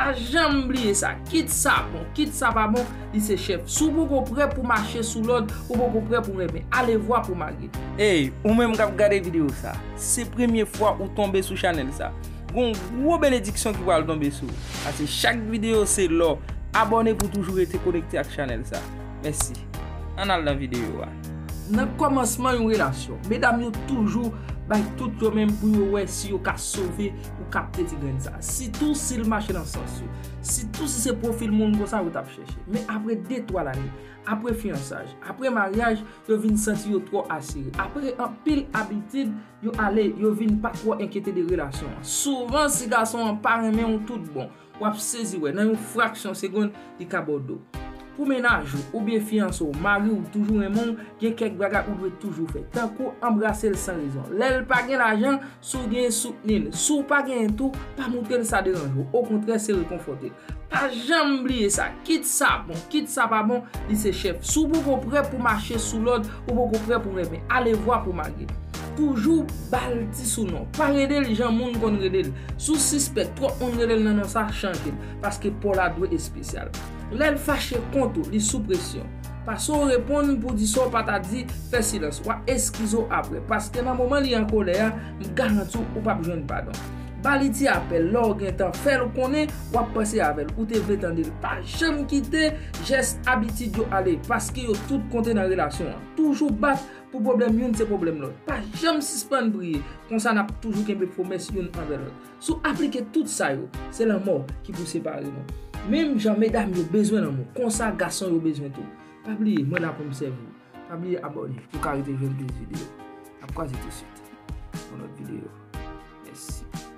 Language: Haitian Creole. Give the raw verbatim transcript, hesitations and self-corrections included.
Pa janm bliye sa, kit sa bon, kit sa pa bon, li se chèf. Si w poko prè pou mache sou lòd, ou poko prè pou renmen, alevwa pou mare. Ey, ou menm k ap gade videyo sa, se premye fwa ou tonbe sou chanèl sa, gon gwo benediksyon ki pral tonbe sou ou. Paske chak videyo se lò. Abòne pou toujou rete konekte ak chanèl sa. Mèsi. Ann al nan videyo a. Nan kòmansman yon relasyon, medam yo toujou bay tout yo menm pou yo wè si yo ka sove ou kapte ti grenn sa. Sitou si l mache nan sans ou. Sitou si se pwofil moun konsa yo t ap chèche. Men apre de twa lane, apre fiyansaj, apre maryaj, yo vin santi yo twò asire. Apre anpil abitid, yo ale, yo vin pa twò enkyete de relasyon an. Souvan, si gason an pa renmen w tout bon, w ap sezi wè, nan yon fraksyon segonn, li ka ba w do. Pou mennaj ou oubyen fiyanse w, mari w toujou renmen w, gen kèk bagay ou dwe toujou fè, tankou anbrase l san rezon. Lè l pa gen lajan, si w genyen, soutni l. Si w pa genyen tou, pa montre l sa deranje w. Okontrè, se rekonfòte l. Pa janm bliye sa, kit sa bon, kit sa pa bon, li se chèf. Si w poko prè pou mache sou lòd, ou poko prè pou renmen, alevwa pou mare. Toujou ba l ti sounon. Pa rele l jan moun konn rele l. Si w sispèk twòp moun rele l nan non sa, chanje l, paske pa w la dwe espesyal. Lè l fache kont ou, li sou presyon. Pase w reponn pou di sa w pa ta di, fè silans. W a eskize w apre, paske nan moman li an kolè a, m garanti w, ou p ap jwenn padon. Ba li ti apèl lè w gen tan, fè l konnen w ap panse avè l, ou te vle tande l. Pa janm kite jès abitid yo ale, paske yo tout konte nan relasyon an. Toujou bat pou pwoblèm youn se pwoblèm lòt. Pa janm sispann priye, konsa n ap toujou kenbe pwomès youn anvè lòt. Si w aplike tout sa yo, se lanmò ki pou separe nou. Menm jan medam yo bezwen lanmou, konsa gason yo bezwen tou. Pa bliye, mwen la pou m sèvi w. Pa bliye abòne pou w ka rete jwenn plis videyo. N ap kwaze tousuit pou yon lòt videyo. Mèsi.